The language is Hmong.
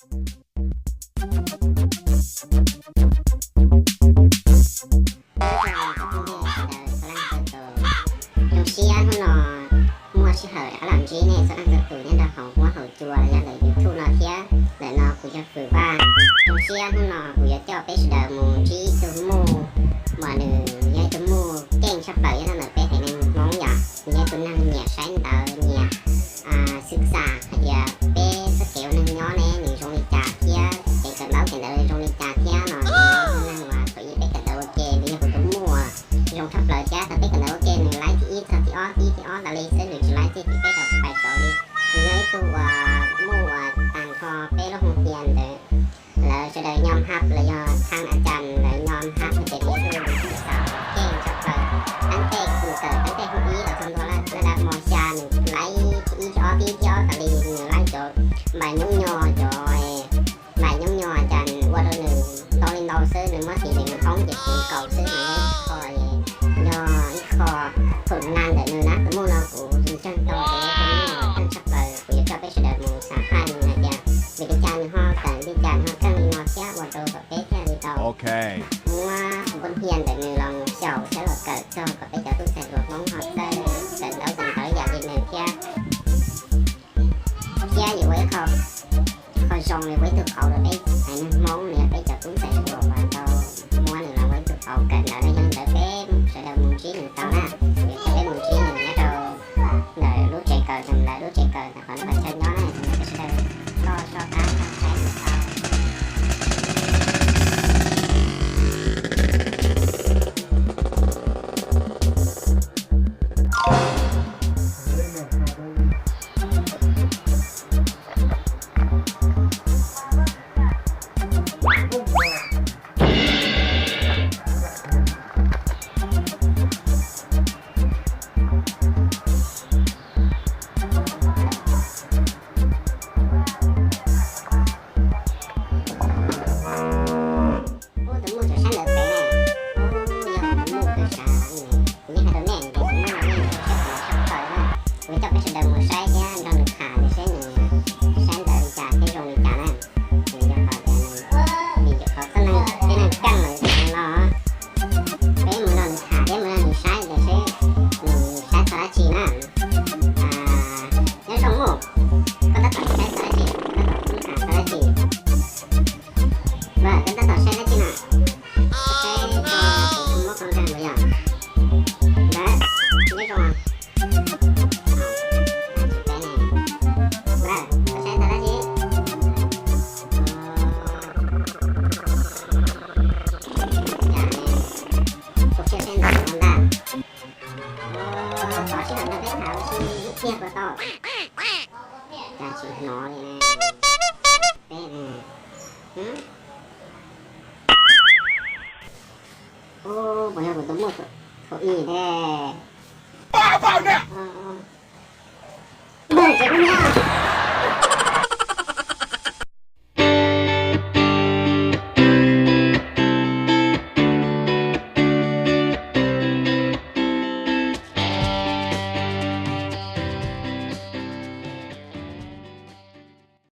Ib tsoom phooj ywg sawv daws txhua leej txhua tus, zoo siab hnub no muaj sij hawm rov qab los ntsib nej txhua leej txhua tus nyob rau hauv huab hauv cua los yog ntawm YouTube no thiab. Ntawm no kuv yog Fwm Vaj. Zoo siab hnub no kuv yuav coj peb sawv daws mus ntsib ib tug muj uas nws yog ib tug muj keej tshaj plaws nyob rau ntawm peb haiv neeg Hmoob yom. Nws yog ib tug neeg nyiam saib ntawv, nyiam xwm xam hais tias peb txoj kev ua neeg nyob ne nws zoo li cas thiab kev kawm ntaub kawm ntawv zoo li cas thiab no. Nws yog ib tug neeg uas thaum ub peb kawm ntawv ua ke, nws yog kuv tus muj uas zoo tshaj plaws thiab. Thaum peb kawm ntawv ua ke nws laib thib ib txog thib ob, thib ib thib ob tas li xwb, nws tsis laib txog thib peb rau pais saud li. Nws yog ib tug uas muj uas tag nrho peb lub hoo hias ntawd lawv sawv daws nyom hab los yog thaj a cas lawv nyom hab hais tias nws yog ib tug xwm xam keej tshaj plaws. Tab tej kuv kawm tab tej hoo ib los txog ntua lawm, lawv dab hmo xya nws laib thib ib thib ob, thib ib thib ob tas li, nws laib cov npais nyoob nyos, cov npais nyoob nyos cas ua rau nws ntau li ntau xwb, nws muab xiv nws qoob ces kuv kaus xwb. Nws yog ib qho, yog ib qho thum na ntawm nws na. Tus muj no kuv ntseeg tau tias yog tus muj keej tshaj plaws, kuv yuav coj peb sawv daws mus xam phaj nws hais tias vim li cas nws ho tawm li cas nws ho keej li no thiab ua rau kom peb thiaj li tau muab kuv npaj hias ntawm nws los xyaum thiab los kawm txog kom peb cov tub ntxhais hluas Hmoob ho txawj kawm ntaub kawm ntawv yam li nws thiab. Thiab yuav ua ib qho, qho zoo li ua ib tug qauv rau peb haiv neeg Hmoob los yog peb cov tub ntxhais hluas uas tau muab nws los ua ib tug qauv kawm ntawv no. Yog li ntawd peb sawv daws mus ntsib nws tau na. Kuv yuav coj peb mus ntsib nws nyob rau ntawm lub tsev kawm, ntawm lub tsev kawm ntawm qhov nws pais chaw nyob na, peb sawv daws loj soj qab saib nws tau. Ub, tus muj tseem saib ntawv pem na. Ub, yog tus muj kawg sav li ne. Kuv yeej hais rau nej tias tus muj no yeej zoo siab kawg tshaj plaws na. Kuv yuav coj peb sawv daws mus saib thiab nrog nws tham nws seb nws saib ntawv li cas thiab zoo li cas na. Nws yog qhov tias nws, nws yog qhov txoj neeg, tib neeg keej lawm no. Peb mus nrog nws tham thiab mus nrog nws saib ntawv seb nws saib txog dab tsi na. Nyob zoo muj, koj tab tom saib txog dab tsi? Koj tab tom tham txog dab tsi? Koj tab tom saib dab tsi na? Saib txog tus muab koj nrog mus yog? Nyob zoo. Koj saib txog dab tsi? Cas ne, koj thiaj saib ntawv no ntag. Tos sij hawm nrog peb tham ua si ib pliag puas tau? Cas tsis hnov li ne. Peb ne. Ub, puas yog kuv tus muj thaum ub ne? Tsev kub niab,